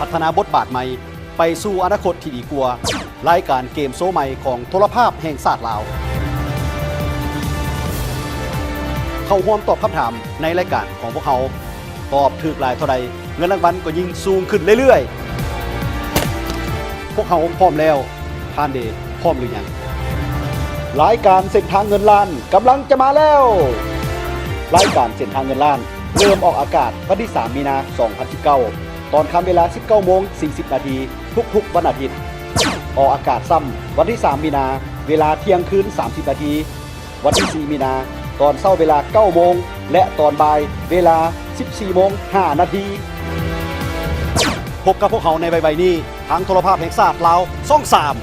ພັດທະນາບົດບາດໃໝ່ ໄປສູ່ອະນາຄົດທີ່ດີກວ່າ. ລາຍການເກມໂຊໃໝ່ຂອງໂທລະພາບແຫ່ງຊາດລາວ. ເຂົ້າຮ່ວມຕອບຄຳຖາມໃນລາຍການຂອງພວກເຮົາ. ຕອບຖືກຫຼາຍເທົ່າໃດ, ເງິນລາງວັນກໍຍິ່ງສູງຂຶ້ນເລື້ອຍໆ. ພວກເຮົາພ້ອມແລ້ວ. ທ່ານເດ ພ້ອມຫຼືຍັງ? ລາຍການເສັ້ນທາງເງິນລ້ານກຳລັງຈະມາແລ້ວ. ລາຍການເສັ້ນທາງເງິນລ້ານ ເລີ່ມອອກອາກາດວັນທີສາມ ມີນາ ສອງພັນສິບເກົ້າ ຕອນຄ່ຳເວລາ ສິບເກົ້າໂມງ ສີ່ສິບນາທີ ທຸກໆວັນອາທິດ. ອອກອາກາດຊ້ຳວັນທີສາມ ມີນາ ເວລາທ່ຽງຄືນ ສາມສິບນາທີ, ວັນທີສີ່ ມີນາ ຕອນເຊົ້າເວລາ ເກົ້າໂມງ ແລະ ຕອນບ່າຍເວລາ ສິບສີ່ໂມງ ຫ້ານາທີ. ພົບກັບພວກເຮົາໃນໄວໆນີ້ ທາງໂທລະພາບແຫ່ງຊາດລາວ ຊ່ອງສາມ.